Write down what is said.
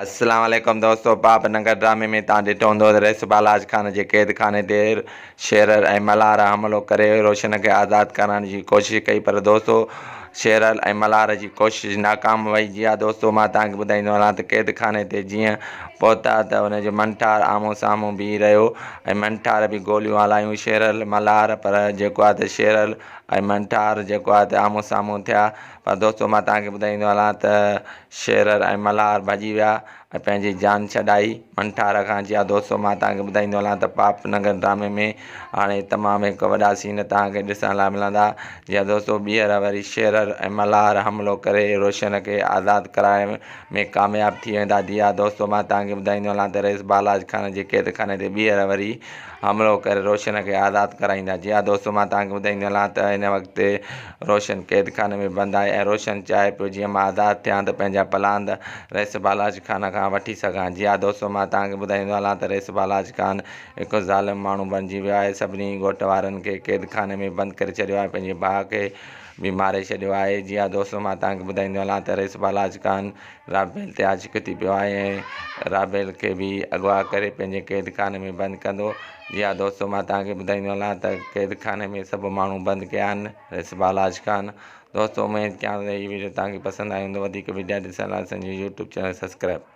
السلام عليڪم دوستو پاپ ننگر ڊرامي ۾ تان ڏٺو هوندو ته رئيس بالاچ خان جي قيد خاني تي شيرل ۽ ملهار حملو ڪري روشن کي آزاد ڪرائڻ جي ڪوشش ڪئي پر دوستو شيرل ۽ ملهار جي ڪوشش ناڪام وئي جي ها دوستو مان توهان کي ٻڌائيندو هلان ته قيد خاني تي جيئن پهتا ته ان جو منٺار آمهون سامهون بيهي رهيو ۽ منٺار به گوليون هلايون شيرل ملهار پر جيڪو آهي ته شيرل ۽ منٺار جيڪو آهي ته آمهون سامهون ٿيا پر دوستو مان توهان کي ٻڌائيندو هلان ته شيرر ۽ ملهار ڀڄي ويا ۽ پنهنجي جان ڇڏائي منٺار کان جيا دوستو مان توهان کي ٻڌائيندو هلان ته پاپ نگر ڊرامي ۾ هاڻي تمام هڪ وڏا سين توهان کي ڏسڻ لاء ملندا جيا دوستو ٻيهر وري شيرر ۽ ملهار حملو ڪري روشن کي آزاد ڪرائڻ ۾ ڪامياب ٿي ويندا جيا دوستو مان توهان کي ٻڌائيندو هلان ته رئيس بالاچ خان جي قيد خاني تي ٻيهر وري حملو ڪري روشن کي آزاد ڪرائيندا جي ها دوستو مان توهان کي ٻڌائيندو هلان ته هن وقت روشن قيد خاني ۾ بند آهي ۽ روشن چاهي پيو جيئن مان آزاد ٿيان ته پنهنجا پلاند رئيس بالاچ خان کان وٺي سگهان جي ها دوستو مان توهان کي ٻڌائيندو هلان ته رئيس بالاچ خان هڪ ظالم ماڻهو بڻجي ويو آهي سڀني ڳوٺ وارن کي قيد خاني ۾ بند ڪري ڇڏيو آهي پنهنجي ڀاء کي به ماري ڇڏيو آهي جي ها دوستو مان توهان کي ٻڌائيندو هلان ته رئيس بالاچ خان رابيل تي عاشق ٿي پيو آهي ۽ رابيل کي به اغوا ڪري پنهنجي قيد خاني ۾ بند ڪندو. جي ها دوستو مان توهان کي ٻڌائيندو هلان ته قيد خاني ۾ سڀ ماڻهو بند ڪيا آهن رئيس بالاچ خان دوستو اميد ڪيان ٿو ته هي وڊيو توهان کي پسند آيو هوندو وڌيڪ وڊيا ڏسڻ لاء اسان جو يوٽيوب چينل سبسڪرائب.